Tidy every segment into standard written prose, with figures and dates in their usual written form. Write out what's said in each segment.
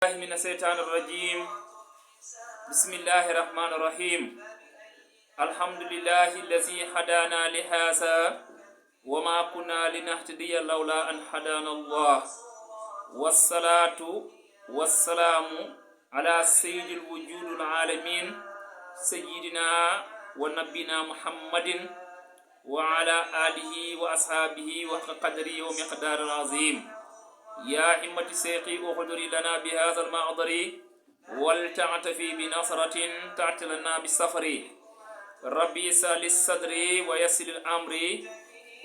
من الشيطان الرجيم بسم الله الرحمن الرحيم الحمد لله الذي هدانا لهذا وما كنا لنهتدي لولا أن هدانا الله والصلاة والسلام على سيد الوجود العالمين سيدنا ونبينا محمد وعلى آله وأصحابه وقدره ومقدار العظيم يا همة سيقي أخدري لنا بهذا المعذر ولتعتفي بنصرة تعت لنا بالسفر ربي سال الصدر ويسر الأمر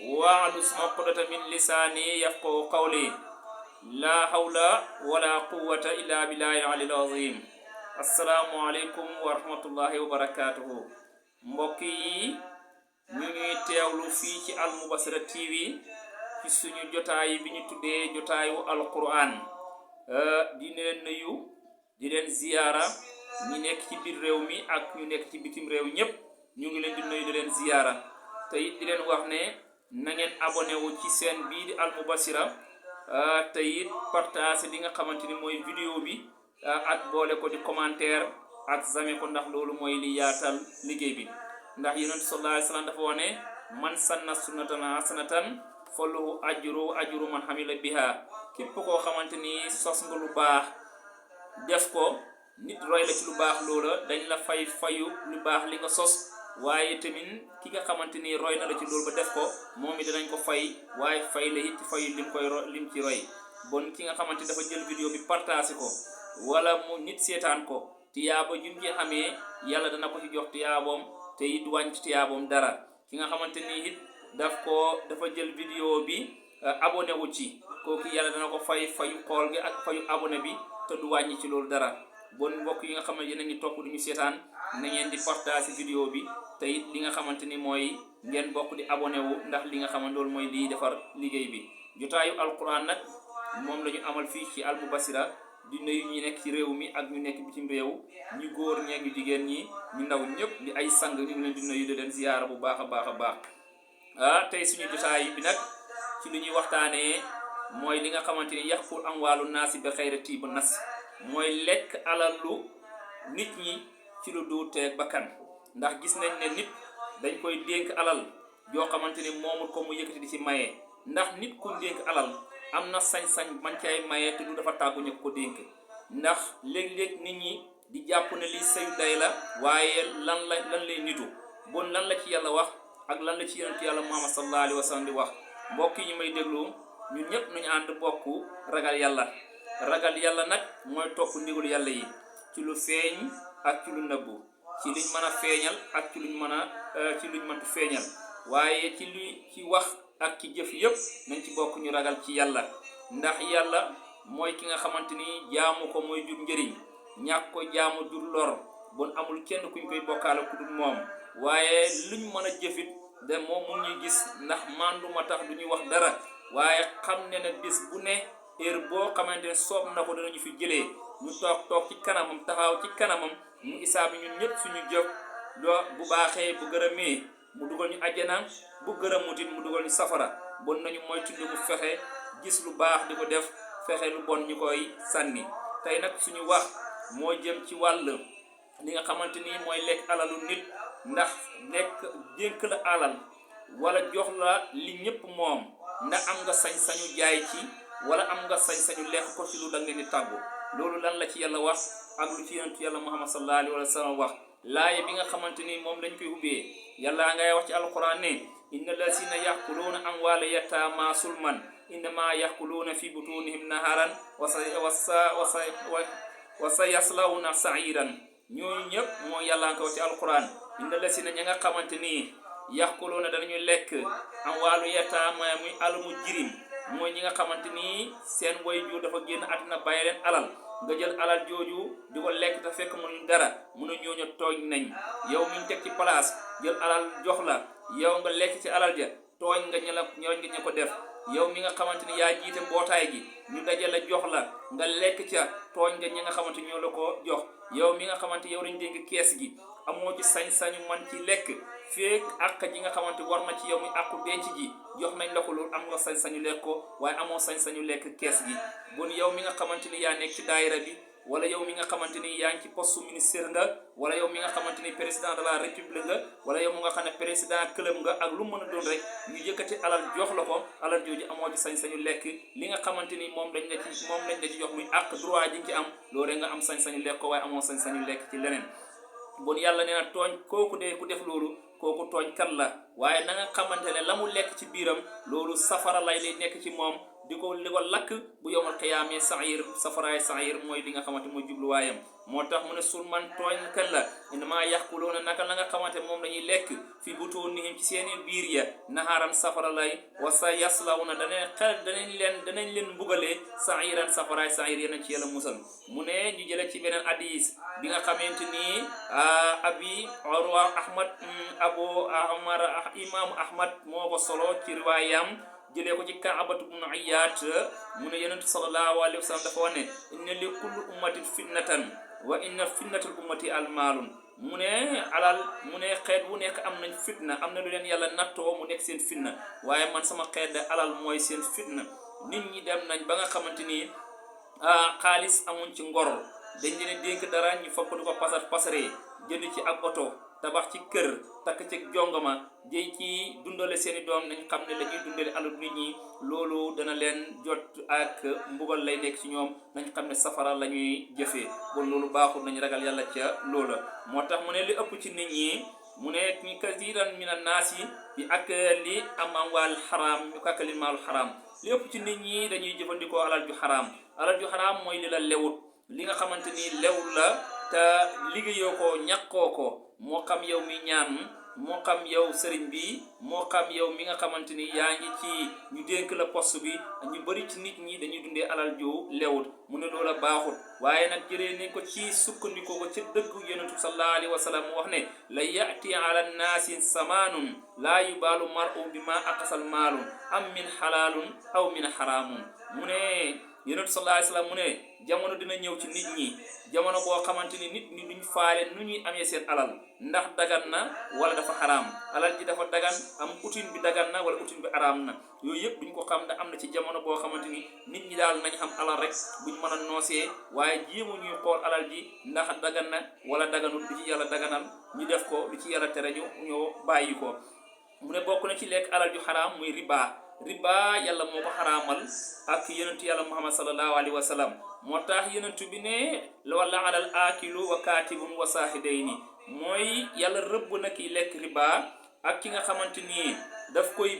واعلس عقدة من لساني يفقه قولي لا حول ولا قوة إلا بالله العلي العظيم السلام عليكم ورحمة الله وبركاته mbokki ñu ngi teewlu fii ci Al Mubasira TV ci suñu jotaay bi ñu tuddee jotaayu alquran di leen nuyu di leen ziyaara ñi nekk ci biir réew mi ak ñu nekk ci bitim réew ñépp ñu ngi leen di nuyu di leen ziyaara te it di leen wax ne na ngeen abonné wu ci seen bii di Al Mubasira te it partage li nga xamante ni mooy vidéo bi ak boole ko di commentaire ak zame ko ndax loolu mooy li yaatal liggéey bi ndax yonent sallallahu alayhi wasallam dafa wone man sanna sunnatan hasanatan falahu ajru man hamila biha képp koo xamante ni sos nga lu baax def ko nit roy la ci lu baax loola dañ la fayu lu baax li nga sos waaye tamit ki nga xamante ni roy na la ci loolu ba def ko moom it danañ ko fay waaye fay la it fayu lim ci roy bon ki nga xamante dafa jël vidéo bi partagé ko wala mu nit seetaan ko tiyaaba jum ci xamee yàlla dana ko ci jox tiyaaboom te it wàññi ci tiyaaboom dara ki nga xamante ni it dafa jël vidéo bi abonné wu ci kooku yàlla dana ko fayu xool gi ak fayu abonné bi te du wàññi ci loolu dara bon mbokk yi nga xam ne yéen a ngi topp du ñu seetaan na ngeen di partage vidéo bi te it li nga xamante ni mooy ngeen bokk di abonné wu ndax li nga xamante loolu mooy liy defar liggéey bi jotaayu alquran nag moom la ñu amal fii ci Al Mubasira di nuyu ñi nekk ci réew mi ak ñu nekk bitim réew ñu góor ñee ñu jigéen ñi ñu ndaw ñëpp di ay sang ñu ngi leen di nuyu di leen ziyaara bu baax a baax tey suñu jotaay bi nag ci li ñuy waxtaanee mooy li nga xamante ni yàqul amwaalu naasi bi xayri tiib nas mooy lekk alalu nit ñi ci lu duuteeg bakkan ndax gis nañ ne nit dañ koy dénk alal yoo xamante ni moomul ko mu yëkkati di ci maye ndax nit ku dénk alal am na sañ-sañ man cay maye te du dafa tàggu ñu ko dénk ndax léeg-léeg nit ñi di jàpp ne li sayu day la waaye lan lay nitu bon lan la ci yàlla wax ak lan la ci yonent yàlla Muhammad sallallahu alayhi wa sallam di wax mbokk yi ñu may déglu ñun ñëpp nañu ànd bokk ragal yàlla nag mooy topp ndigalu yàlla yi ci lu feeñ ak ci lu nëbbu ci luñ mën a feeñal ak ci luñ mëntu feeñal waaye ci wax ak ci jëf yëpp nañ ci bokk ñu ragal ci yàlla ndax yàlla mooy ki nga xamante ni jaamu ko mooy jur njëriñ ñàkk ko jaamu jur lor bon amul kenn kuñ koy bokkaale ku dul moom waaye luñ mën a jëfit de moom mu ñuy gis ndax manduma tax du ñuy wax dara waaye xam ne na bis bu ne heure boo xamante ne soob na ko danañu fi jëlee ñu toog ci kanamam taxaw ci kanamam mu isaabi ñun ñëpp suñu jëf doo bu baaxee bu gërëmee mu dugal ñu àjjana bu gërëmutit mu dugal ñu safara bon nañu moytu lu fexe gis lu baax di ko def fexe lu bon ñu koy sànni tey nag suñu wax moo jëm ci wàll li nga xamante ni mooy lekk alalu nit ndax lekk dénk la alal wala jox la li ñëpp moom ndax am nga sañ-sañu jaay ci wala am nga sañ-sañu lekk ko ci lu da ngeen di tàggu loolu lan la ci yàlla wax ak lu ci yonent yàlla Muhammad sallallahu alayhi wa sallam wax laaye bi nga xamante ni moom lañ koy ubbee yàlla ngay wax ci alquran ne inna lazina yaquluuna amwaala yataama sulman innama yaquluuna fi butunihim naharan wa sa yaslawna sa'iran ñooñu ñëpp moo yàlla nga wax ci alquran inna lazina ña nga xamante ni yaquluuna danañu lekk amwaalu yataama muy alamu jirim mooy ñi nga xamante ni seen waajur dafa génn àddina bàyyi leen alal nga jël alal jooju di ko lekk te fekk mënuñ dara mun a ñooñu tooñ nañ yow miñ teg ci place jël alal jox la yow nga lekk ci alal ja tooñ nga ña ko def yow mi nga xamante ni yaa jiite mbootaay gi ñu dajale jox la nga lekk ca tooñ nga ñi nga xamante ñoo la ko jox. yow mi nga xamante yow lañ dénk kees gi amoo ci sañ-sañu man ci lekk feek àq ji nga xamante war na ci yow mi àqu denc ji jox nañ la ko loolu am nga sañ-sañu lekk ko waaye amoo sañ-sañu lekk kees gi. bon yow mi nga xamante ni yaa nekk ci daayira bi wala yow mi nga xamante ni yaa ngi ci poste ministère nga wala yow mi nga xamante ni président de la république nga wala yow mu nga xam ne président club nga ak lu mën a doon rek ñu yëkkati alal jox la ko alal jooju amoo ci sañ-sañu lekk li nga xamante ni moom lañ la ci jox muy àq droit ji nga ci am loolu rek nga am sañ-sañu lekk ko waaye amoo sañ-sañu lekk ci leneen. bon yàlla nee na tooñ kooku de ku def loolu kooku tooñkat la waaye na nga xamante ne la mu lekk ci biiram loolu safara lay nekk ci moom di ko lakk bu yowmal qiyaamee saxiir safaraay saxiir mooy li nga xamante mooy jubluwaayam. moo tax mu ne sulman tooñkat la innamaa yaxkuluuna naka la nga xamante moom lañuy lekk fi butuunihim ci seeni biir ya naharan safara lay wa sa yaslawna danañ leen mbugalee saxiiran safaraay saxiir yéena ci yàlla musal. mu ne ñu jële ci beneen hadis bi nga xamante ni imaamu ahmad moo ko solo ci riwaayam jëlee ko ci Kaabatu bnu Iyaat mu ne yonent sallallahu alayhi wa sallam dafa wax ne inna li kulli ummatin fitnatan wa inna fitnatal ummati almaalun. mu ne alal mu ne xeet wu nekk am nañ fitna am na lu leen yàlla nattoo mu nekk seen fitna waaye man sama xeet de alal mooy seen fitna. nit ñi dem nañ ba nga xamante ni xaalis amuñ ci ngor dañ leen dénk dara ñu fokk di ko pasaree jënd ci ak oto tabax ci kër takk ci jongama jëy ci dundale seeni doom nañ xam ne la ñuy dundale alal nit ñi loolu dana leen jot ak mbugal lay nekk ci ñoom nañ xam ne safara la ñuy jëfee. bon loolu baaxul nañ ragal yàlla ca loola. moo tax mu ne li ëpp ci nit ñi mu ne ñi kasiiran mina naasi bi akli amwaal xaraam ñu kakkali maalu xaraam li ëpp ci nit ñi dañuy jëfandikoo alal ju xaraam. alal ju xaraam mooy li la lewut li nga xamante ni lewul la te liggéeyoo ko ñàkkoo ko moo xam yow mi ñaan moo xam yow sëriñ bi moo xam yow mi nga xamante ni yaa ngi ci ñu dénk la poste bi ñu bari ci nit ñi dañuy dundee alal ju lewut. mu ne loola baaxut waaye nag jëree nañ ko ci sukkandikoo ko ci dëggu yonent bi sallallahu alayhi wa sallam mu wax ne la yati ala nnaasi samaanun laa yubaalu mar'u bi ma aqasal maalun am min xalaalun aw min xaraamun. mu ne yonent sallallahu alayhi wa sallam mu ne jamono dina ñëw ci nit ñi jamono boo xamante ni nit ñi duñ faale nu ñuy amee seen alal ndax dagan na wala dafa xaraam alal ji dafa dagan am utin bi dagan na wala utin bi araam na yooyu yëpp duñ ko xam ne am na ci jamono boo xamante ni nit ñi daal nañ xam alal rek buñ mën a noosee waaye jéemu ñuy xool alal ji ndax dagan na wala daganul lu ci yàlla daganal ñu def ko lu ci yàlla tere ñu bàyyi ko. mu ne bokk na ci lekk alal ju xaraam muy riba yàlla moo ko xaraamal ak yonentu yàlla muhammad sallallahu alayhi wa sallam. moo tax yonentu bi ne wala alal aakilu wa kaatibun wa saahidayni mooy yàlla rëbb na kiy lekk riba ak ki nga xamante ni daf koy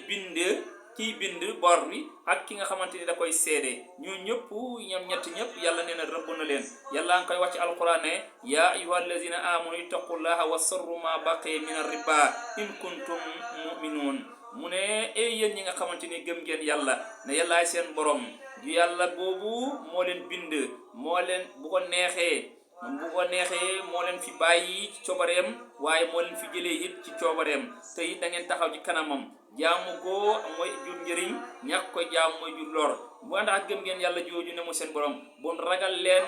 kiy bind bor bi ak ki nga xamante ni da koy seede ñoo ñëpp ñoom ñett ñëpp yàlla nee na rëbb na leen. yàlla nga koy wax ci alquran ne yaa ayyuha allazina amanu ittaqullaha wa sarru ma baqiya min ar-riba in kuntum mu'minun. mu ne yéen ñi nga xamante ni gëm ngeen yàlla ne yàllaay seen borom ju yàlla boobu moo leen bind moo leen bu ko neexee moo leen fi bàyyi ci coobareem waaye moo leen fi jëlee it ci coobareem te it da ngeen taxaw ci kanamam jaamu goo mooy jur njëriñ ñàkk ko jaam mooy jur lor. bu ànd ak gëm ngeen yàlla jooju ne mu seen borom bon ragal leen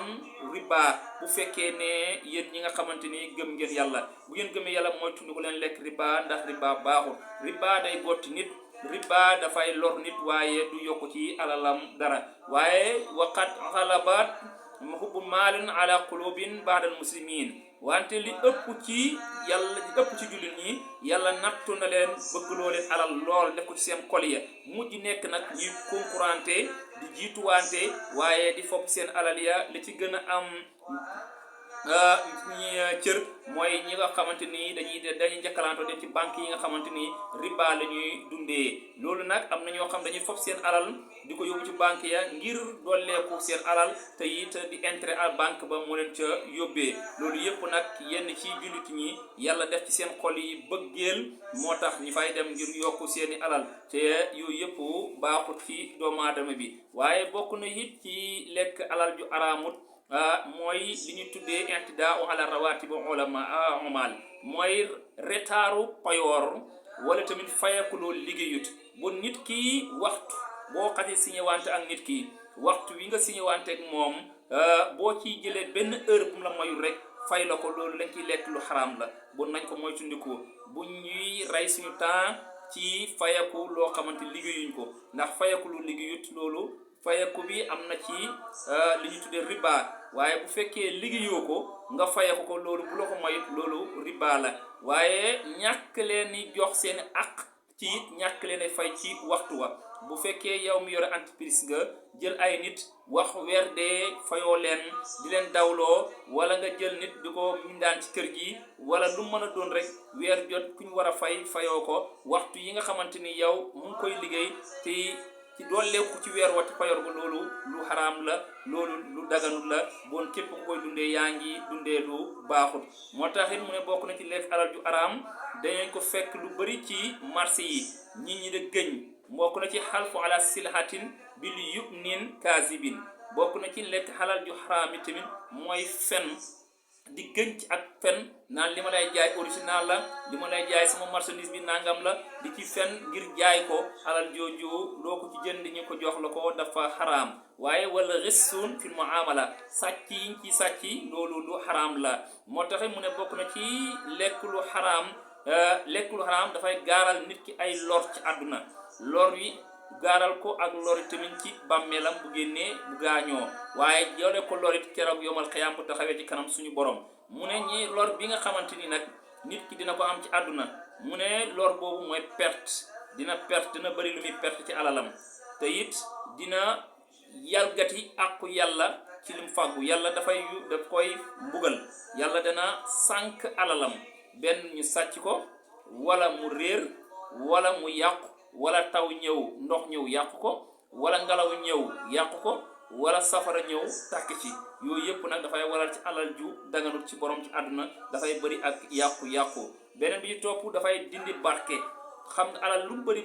riba bu fekkee ne yéen ñi nga xamante ni gëm ngeen yàlla. bu ngeen gëmee yàlla mooy tund ko leen lekk riba ndax riba baaxul. riba day gotti nit riba dafay lor nit waaye du yokku ci alalam dara waaye waqat xalabat hubbu maalin ala qulubin ba'dal muslimin. wante li ëpp ci jullit ñi yàlla nattu na leen bëggloo leen alal lool def ko ci seen xol ya mujj nekk nag ñuy concurrente di jiituwante waaye di fopp seen alal ya li ci gën a am cër mooy ñi nga xamante ni dañuy njëkkalantoo dem ci banque yi nga xamante ni riba la ñuy dundee. loolu nag am na ñoo xam dañuy fopp seen alal di ko yóbbu ci banque ya ngir dolleeku seen alal te it di intérêt à banque ba moo leen ca yóbbee. loolu yëpp nag yenn ci jullit ñi yàlla def ci seen xol yi bëggeel moo tax ñi fay dem ngir yokku seeni alal te yooyu yëpp baaxut ci doomu aadama bi. waaye bokk na it ci lekk alal ju araamut mooy li ñu tuddee i'tidaa'u ala rawaatib umaal mooy retaaru payoor wala tamit fayeku loolu liggéeyut. bu nit ki waxtu boo xasee signé wante ak nit ki waxtu wi nga signé wanteeg moom boo ciy jëlee benn heure bu mu la mayul rek fay la ko loolu lañ ciy lekk lu xaraam la bon nañ ko moytundiku bu ñuy rey suñu temps ci fayaku loo xamante liggéeyuñ ko ndax fayaku lu liggéeyut loolu fayaku bi am na ci li ñu tuddee riba waaye bu fekkee liggéeyoo ko nga fayaku ko loolu bu la ko mayut loolu riba la waaye ñàkk leen ni jox seen àq ci it ñàkk leen fay ci waxtu wa bu fekkee yow mi yore entreprise nga jël ay nit wax weer dee fayoo leen di leen dawloo wala nga jël nit di ko mindaan ci kër gi wala lu mën a doon rek weer jot ku ñu war a fayoo ko waxtu yi nga xamante ni yow mu ngi koy liggéey te ci dooleeku ci weer wa te fayor ko loolu lu xaraam la loolu lu daganul la bon képp ku koy dundee yaa ngi dundee lu baaxut moo tax it mu ne bokk na ci lekk alal ju araam dañu ko fekk lu bari ci marché yi nit ñi de gëñ bokk na ci xalfu ala silhatin bil yumnin kaasibin bokk na ci lekk xalal ju xaraam yi tamit mooy fen di gëñ ci ak fen naan li ma lay jaay original la li ma lay jaay sama marchandise bi nangam la di ci fen ngir jaay ko alal jooju loo ko ci jënd ñu ko jox la ko dafa xaraam waaye wala rissun fil muamala sàcc yiñ ci sàcc loolu lu xaraam la moo tax mu ne bokk na ci lekk lu xaraam dafay gaaral nit ki ay lor ci àdduna lor yi gaaral ko ak lori tamit ci bàmmeelam bu génnee bu gaañoo waaye joole ko lorit keroog yomal xiyaam bu taxawee ci kanam suñu borom mu ne ñi lor bi nga xamante ni nag nit ki dina ko am ci àdduna mu ne lor boobu mooy perte dina bëri lu muy perte ci alalam te it dina yalgati àqu yàlla ci lim fàggu yàlla daf koy mbugal yàlla dana sànk alalam benn ñu sàcc ko wala mu réer wala mu yàqu wala taw ñëw ndox ñëw yàqu ko wala ngelaw ñëw yàqu ko wala safara ñëw tàkk ci yooyu yëpp nag dafay waral ci alal ju daganut ci borom ci àdduna dafay bëri ak yàqu beneen bi ci topp dafay dindi barke xam nga alal lu bëri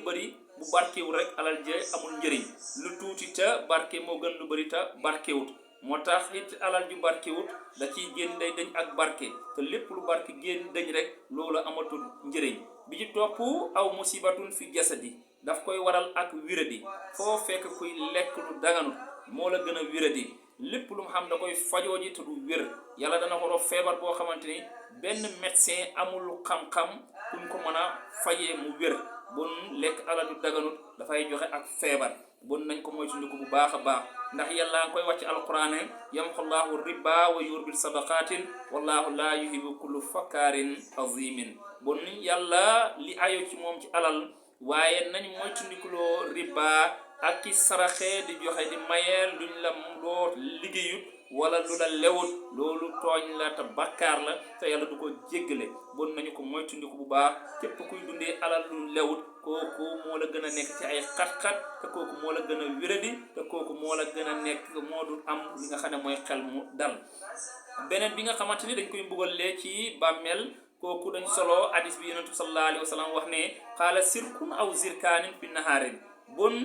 bu barkewul rek alal jee amul njëriñ lu tuuti te barke moo gën lu bëri te barkewut moo tax it alal ju barkewut da ciy génn day dañ ak barke te lépp lu barke génn dañ rek loolu amatul njëriñ bi ci topp aw musibatun fi jasadi daf koy waral ak wiradi foo fekk kuy lekk lu daganut moo la gën a wiradi lépp lu mu xam da koy fajoo ji te du wér yàlla dana ko def feebar boo xamante ni benn médecin amul xam-xam kuñ ko mën a fajee mu wér bon lekk alal ju daganut dafay joxe ak feebar bon nañ ko moytandiku bu baax a baax ndax yàlla nga koy wàcc alquran yamxullahu riba wa yurbil sadaqatin wallahu la yuhibbu kullu fakkaarin azimin bon yàlla li ayo ci moom ci alal waaye nañ moytandikuloo riba ak ki saraxe di joxe di mayeel luñ la loo liggéeyut wala lu la lewut loolu tooñ la te bakkaar la te yàlla du ko jéggale bon nañu ko moytandiku bu baax képp kuy dundee alal lu lewut kooku moo la gën a nekk ci ay xat-xat te kooku moo la gën a wéradi te kooku moo la gën a nekk moo dul am li nga xam ne mooy xel mu dal beneen bi nga xamante ni dañ koy mbugalee ci bàmmeel kooku dañ solo hadis bi yonent bi sallallahu alayhi wa sallam wax ne xaala sirkun aw zirkaanin fi nahaarin bon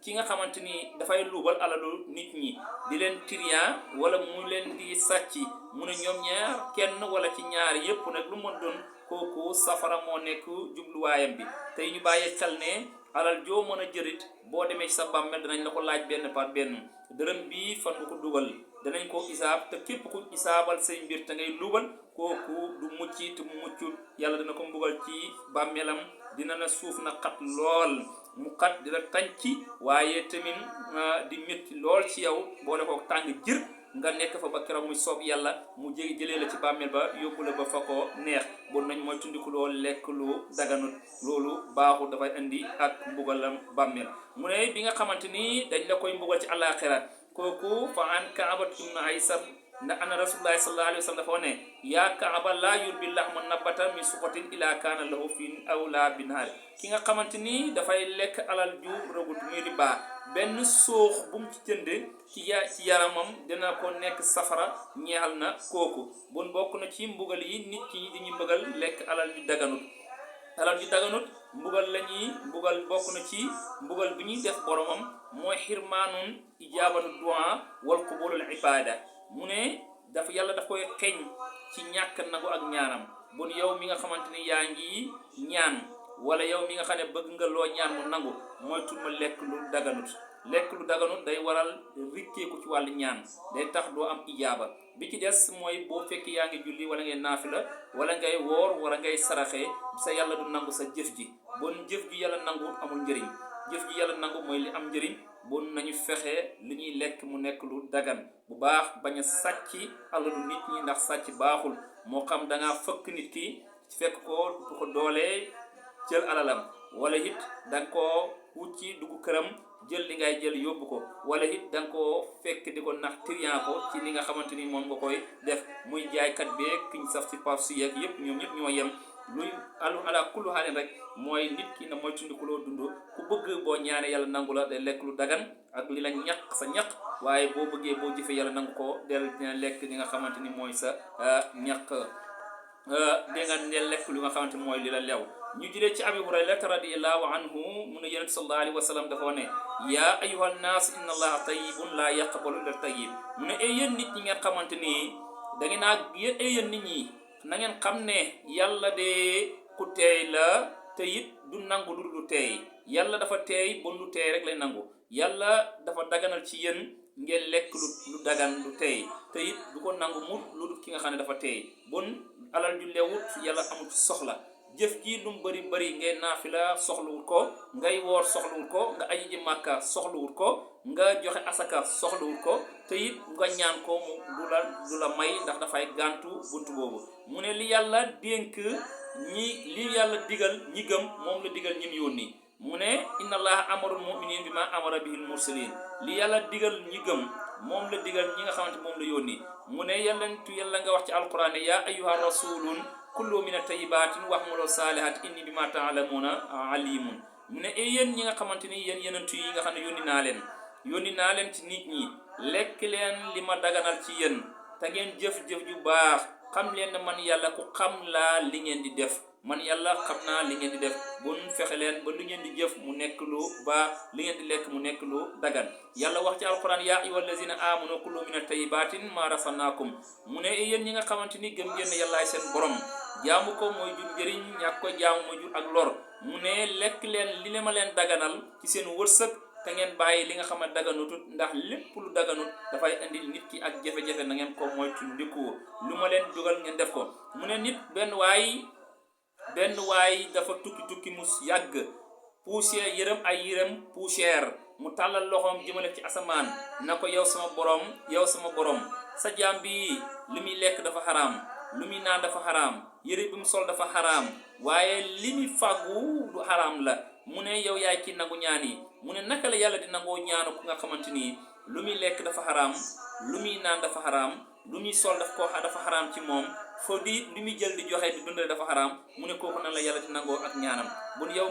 ki nga xamante ni dafay luubal alalu nit ñi di leen tiriyan wala mu leen di sàcc mu ne ñoom ñaar kenn wala ci ñaar yépp nag lu mën doon kooku safara moo nekk jubluwaayam bi tey ñu bàyyi xel ne alal joo mën a jërit boo demee ci sa bàmmeel danañ la ko laaj benn par benn dërëm bii fan nga ko dugal danañ ko isaab te képp ku isaabal say mbir te ngay luubal kooku du mucc te mu muccul yàlla dana ko mbugal ci bàmmeelam dina na suuf na xat lool mu xat dina tànci waaye tamit di métti lool ci yow boole ko tàng jër nga nekk fa ba keroog muy soob yàlla mu jëlee la ci bàmmeel ba yóbbu la ba fa ko neex bon nañ mooy tundiku loolu lekk lu daganut loolu baaxul dafay indi ak mbugalam bàmmeel mu ne bi nga xamante ni dañ la koy mbugal ci àllaaxira kooku fa an Kaabat ibn Aysar ndax ana rasulullahi sallallahu alayhi wa sallam dafa ne yaa Kaaba laa yurbi lahma nabata min suqatin ila kaana lahu fi awla binaari ki nga xamante ni dafay lekk alal ju rëgut muy riba benn soox bu mu ci jënde ci yaramam dina ko nekk safara ñeexal na kooku bon bokk na ci mbugal yi nit ñi dañuy mbugal lekk alal ju daganut mbugal la ñuy mbugal bokk na ci mbugal bi ñuy def boromam mooy xirmaanun ijaabatu du'a wal qubulul ibada mu ne yàlla daf koy xeeñ ci ñàkk nangu ak ñaanam bon yow mi nga xamante ni yaa ngi ñaan wala yow mi nga xam ne bëgg nga loo ñaan mu nangu mooy tul ma lekk lu daganut lekk lu daganut day waral rikkeeku ci wàllu ñaan day tax doo am ijaaba bi ci des mooy boo fekk yaa ngi julli wala ngay naafila wala ngay woor wala ngay saraxee sa yàlla du nangu sa jëf ji bon jëf ji yàlla nanguwut amul njëriñ jëf ji yàlla nangu mooy li am njëriñ bon nañu fexe li ñuy lekk mu nekk lu dagan bu baax bañ a sàcc alalu nit ñi ndax sàcc baaxul moo xam dangaa fëkk nit ki fekk ko doolee jël alalam wala it danga koo wut ci dugg këram jël li ngay jël yóbbu ko wala it danga koo fekk di ko nax trian ko ci li nga xamante ni moom nga koy def muy jaaykat beeg kiñ saf ci paf si yeeg yëpp ñoom ñëpp ñoo yem luy ala kullu xaalin rek mooy nit ki na mooy tundikuloo dund ku bëgg boo ñaane yàlla nangu la day lekk lu dagan ak li la ñaq sa ñaq waaye boo bëggee boo jëfee yàlla nangu ko del dina lekk li nga xamante ni mooy sa ñaq dégg nga ne lekk li nga xamante ni mooy li la lew ñu jëlee ci Abi Hurayrata radiyallahu anhu mu ne yonent sallallahu alayhi wa sallam dafa ne yaa ayyuhan naas inna allaha tayyibun la yaqbalu illa tayyib mu ne yéen nit ñi ngeen xamante ni da ngeen naa yéen nit ñi na ngeen xam ne yàlla de ku teey la te it du nangu lu du teey yàlla dafa teey bon lu teey rek lay nangu yàlla dafa daganal ci yéen ngeen lekk lu dagan lu teey te it du ko nangu mu lu dul ki nga xam ne dafa teey bon alal ju lewut yàlla amul soxla jëf ji lu mu bëri bëri ngay naafila soxlawut ko ngay woor soxlawut ko nga aji ji màkka soxlawut ko nga joxe asaka soxlawut ko te it nga ñaan ko mu du la may ndax dafay gàntu buntu boobu mu ne li yàlla dénk li yàlla digal ñi gëm moom la digal ñim yónni mu ne inna allaha amarul mu'minin bima amara bihil mursalin li yàlla digal ñi gëm moom la digal ñi nga xamante moom la yónni mu ne yàlla nga wax ci alquran ne yaa ayyuha rasulun kullu min at-tayyibatin wa'malu salihat inni bima ta'lamuna alimun mu ne yéen ñi nga xamante ni yéen yenentu yi nga xam ne yónni naa leen ci nit ñi lekk leen li ma daganal ci yéen te ngeen jëf-jëf ju baax xam leen ne man yàlla ku xam laa li ngeen di def man yàlla xam naa li ngeen di def bon fexe leen ba lu ngeen di jëf mu nekk lu baax li ngeen di lekk mu nekk lu dagan yàlla wax ci alquran yaa ayyuhal lazina amanu kullu min at-tayyibatin ma razaqnakum mu ne yéen ñi nga xamante ni gëm ngeen ne yàllaay seen borom jaamu ko mooy jur njëriñ ñàkk ko jaamu mooy jur ak lor mu ne lekk leen li ma leen daganal ci seen wërsëg te ngeen bàyyi li nga xam ne daganutut ndax lépp lu daganut dafay indil nit ki ak jafe-jafe na ngeen ko moytu ndiku lu ma leen dugal ngeen def ko mu ne nit benn waay dafa tukki mu yàgg poussière yërëm poussière mu tàllal loxoom jëmale ci asamaan na ko yow sama borom sa jaam bi li muy lekk dafa xaraam lu muy naan dafa xaraam yëre bi mu sol dafa xaraam waaye li muy fàggu du xaraam la mu ne yow yaay ki nangu ñaan yi mu ne naka la yàlla di nangoo ñaanu ku nga xamante ni lu muy lekk dafa xaraam lu muy naan dafa xaraam lu muy sol dafa xaraam ci moom foo di li muy jël di joxe di dundale dafa xaraam mu ne kooku nan la yàlla di nangoo ak ñaanam bon yow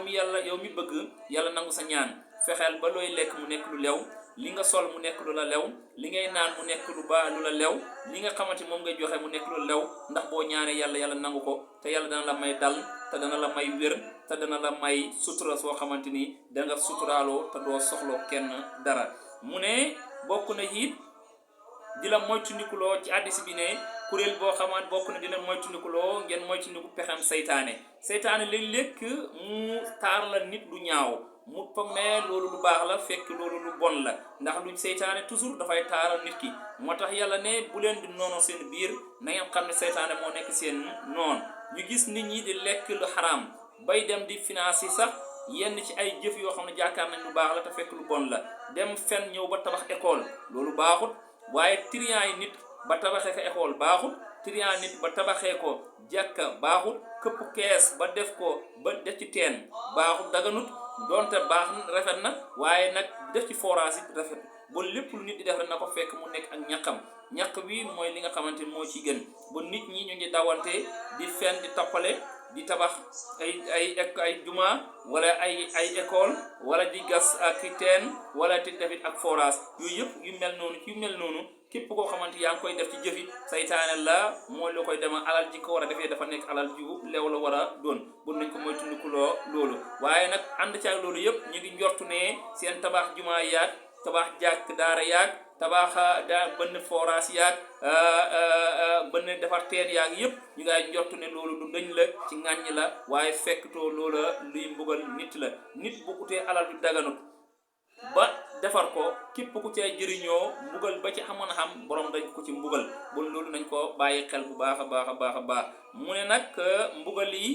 mi bëgg yàlla nangu sa ñaan fexeel ba looy lekk mu nekk lu lew li nga sol mu nekk lu la lew li ngay naan mu nekk lu la lew li nga xamante moom ngay joxe mu nekk lu lew ndax boo ñaanee yàlla nangu ko te yàlla dana la may dal te dana la may wér te dana la may sutura soo xamante ni danga suturaaloo te doo soxloo kenn dara mu ne bokk na it di la moytundikuloo ci hadiis bi ne kuréel boo xamante bokk na di la moytundikuloo ngeen moytundiku pexem seytaane léeg-léeg mu taar la nit lu ñaaw mu foog ne loolu lu baax la fekk loolu lu bon la ndax luñ seytaane toujours dafay taaral nit ki moo tax yàlla ne bu leen di noonoo seen biir na ngeen xam ne seytaane moo nekk seen noon ñu gis nit ñi di lekk lu xaraam bay dem di financer sax yenn ci ay jëf yoo xam ne jaakaar nañ lu baax la te fekk lu bon la dem fen ñëw ba tabax école loolu baaxut waaye trian yi nit ba tabaxee ko école baaxut trian nit ba tabaxee ko jàkka baaxut këpp kees ba def ci teen baaxut daganut donte baax rafet na waaye nag def ci forage it rafet bon lépp lu nit di def rek na ko fekk mu nekk ak ñaq wi mooy li nga xamante moo ci gën bon nit ñi ñu ngi dawante di fen di tappale di tabax ay juma wala ay école wala di gas ak teen wala di defit ak forage yooyu yëpp yu mel noonu képp koo xamante yaa ngi koy def ci jëfi saytaane la mooy loo koy dema alal ji ko war a defee dafa nekk alal ju leew la war a doon bon nañ ko mooy tundikuloo loolu waaye nag ànd ci ak loolu yëpp ñu ngi njortu ne seen tabax juma yaag tabax jàkk daara yaag tabax bënn forage yaag bënn defar teen yaag yëpp ñu ngay njortu ne loolu lu dañ la ci ŋàññ la waaye fekk too loola luy mbugal nit la nit bu utee alal du daganut ba defar ko képp ku cay jëriñoo mbugal ba ci amoon xam borom dañ ko ci mbugal bon loolu nañ ko bàyyi xel bu baax a baax a baax a baax mu ne nag mbugal yi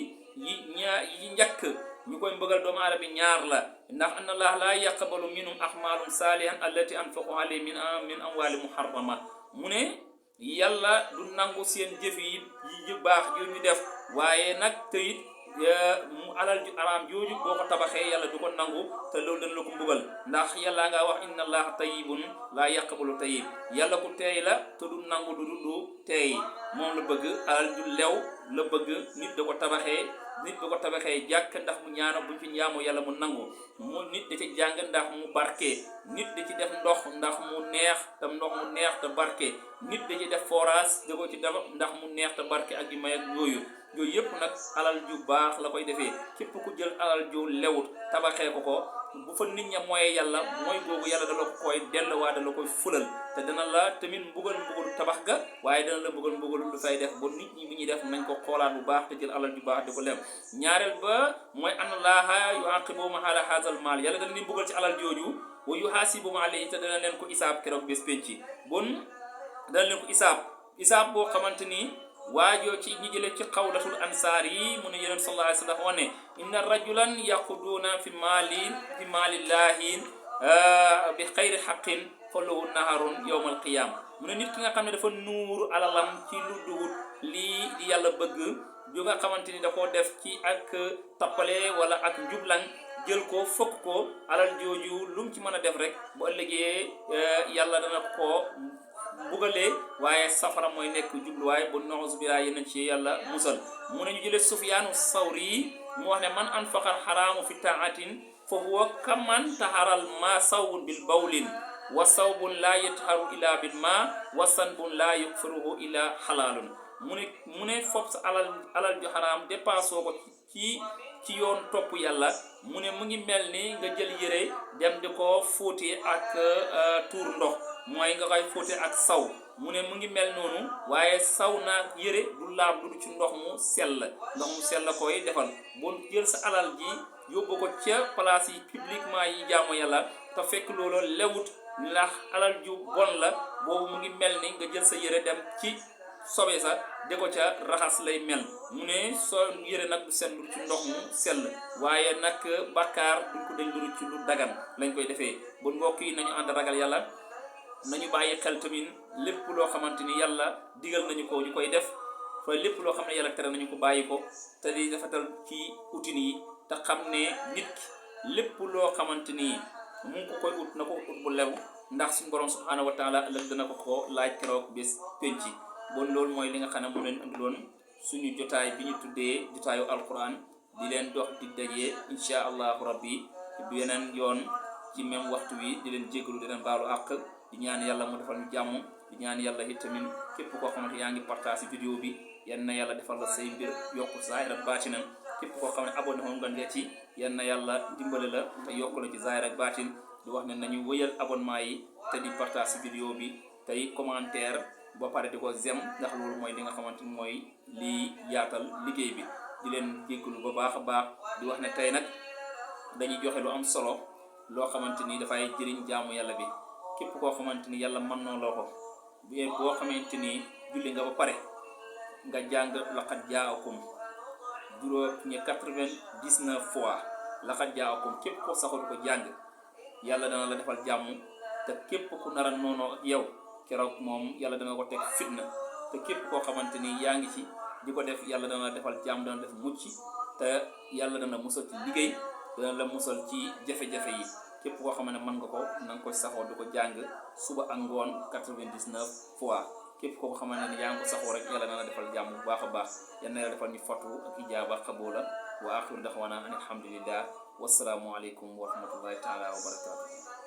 njëkk ñu koy mbugal doomu aadama bi ñaar la ndax anna allah la yaqbalu minhum ahmalum salihan allati anfaqu alayhi min amwali muharrama mu ne yàlla du nangu seen jëf yi yu baax yu ñu def waaye nag teyit mu alal ju araam jooju boo ko tabaxee yàlla du ko nangu te loolu dana la ko mbugal ndax yàlla nga wax inna allaha tayyibun la yaqbalu tayyib yàlla ku teey la te du nangu du teey moom la bëgg alal ju lew la bëgg nit da ko tabaxee jàkk ndax mu ñaana buñ fi ñaamu yàlla mu nangu mu nit da ci jàng ndax mu barke nit da ci def ndox ndax mu neex te barke nit da ci def forage da ko ci def ndax mu neex te barke ak yu may ak yooyu yëpp nag alal ju baax la koy defee képp ku jël alal ju lewut tabaxee ko bu fa nit ña mooy yàlla mooy googu yàlla dala ko koy delluwaa dala koy fulal te dana la tamit mbugal tabax ga waaye dana la mbugal lu fay def ba nit ñi bi ñuy def nañ ko xoolaat bu baax te jël alal ju baax di ko lem ñaareel ba mooy anna laaha yuaqibuhum ala haazal maal yàlla dana leen mbugal ci alal jooju wa yuhaasibuhum alayhi te dana leen ko isaab keroog bés penci bon dana leen ko isaab boo xamante ni waajoo ci ñi jële ci xawlatul ansaar yi mu ne yonent sallallahu alayhi wa sallam wane inna rajulan yaquduuna fi maalillahi bi xayri xaqin fa lahu naharun yawmal qiyaam mu ne nit ki nga xam ne dafa nuur alalam ci lu duwut lii di yàlla bëgg ju nga xamante ni da koo def ci ak tappale wala ak njublan jël ko fokk ko alal jooju lu mu ci mën a def rek bu ëllëgee yàlla dana ko bugalee waaye safara mooy nekk jubluwaay bu noxus bi laa yeneen ci yàlla musal mu ne ñu jëlee Sufyaanu Sawri mu wax ne man anfaqal xaraamu fi taatin fa huwa kaman taharal ma sawbun bil bawlin wa sawbun laa yataharu ila bil ma wa sanbun laa yukfiruhu ila xalaalun mu ne fopp sa alal ju xaraam dépassoo ko ci yoon topp yàlla mu ne mu ngi mel ni nga jël yére dem di ko fóoti ak tuur ndox mooy nga koy fóote ak saw mu ne mu ngi mel noonu waaye saw naa yëre du laab du ci ndox mu sell koy defal bon jël sa alal ji yóbbu ko ca place yi publiquement yi jaamu yàlla te fekk loolu lewut ndax alal ju bon la boobu mu ngi mel ni nga jël sa yëre dem ci sobe sa de ko ca raxas lay mel mu ne soo yëre nag du sellu ci ndox mu sell waaye nag bakkaar duñ ko dañ duru ci lu dagan lañ koy defee bon mbokk yi nañu ànd ragal yàlla nañu bàyyi xel tamit lépp loo xamante ni yàlla digal nañu ko ñu koy def fa lépp loo xam ne yàlla tere nañu ko bàyyi ko te di defatal ci utin yi te xam ne nit lépp loo xamante ni mu ngi ko koy ut na ko ut bu lew ndax suñu borom subhanahu wa taala ëllëg dana ko laaj keroog bés penci bon loolu mooy li nga xam ne mu leen andiloon suñu jotaay bi ñu tuddee jotaayu alquran di leen dox di dajee insha allahu rabbi du yeneen yoon ci même waxtu wi di leen jégalu di leen baalu àq di ñaan yàlla mu defal ñu jàmm di ñaan yàlla itamit képp koo xamante yaa ngi partage vidéo bi yan na yàlla defal la say mbir yokku zaahir ak baatinam képp koo xam ne abonné woon nga ci yan na yàlla dimbale la te yokku la ci zaahir ak baatin di wax ne nañu wëyal abonnement yi te di partage vidéo bi tey commentaire ba pare di ko zem ndax loolu mooy li nga xamante ni mooy lii yaatal liggéey bi di leen jéggalu ba baax a baax di wax ne tey nag dañuy joxe lu am solo loo xamante ni dafay jëriñ jaamu yàlla bi képp koo xamante ni yàlla mën noo loo ko boo xamante ni julli nga ba pare nga jàng laqad jaakum juróom ñe 99 fois laqad jaakum képp koo saxul ko jàng yàlla dana la defal jàmm te képp ku nara noonoo ak yow keroog moom yàlla dana ko teg fitna te képp koo xamante ni yaa ngi ci di ko def yàlla dana la defal jàmm dana def mucc te yàlla dana musal ci liggéey dana la musal ci jafe-jafe yi képp koo xam ne mën nga ko na nga koy saxoo di ko jàng suba ak ngoon 99 fois képp koo xam ne yaa ngi ko saxoo rek yàlla na la defal jàmm bu baax a baax yal na la defal ñu fatu ak ijaaba xaboola wa axiru daxwaana an alhamdulillah wasalaamu aleykum wa rahmatullahi taala wa barakatuh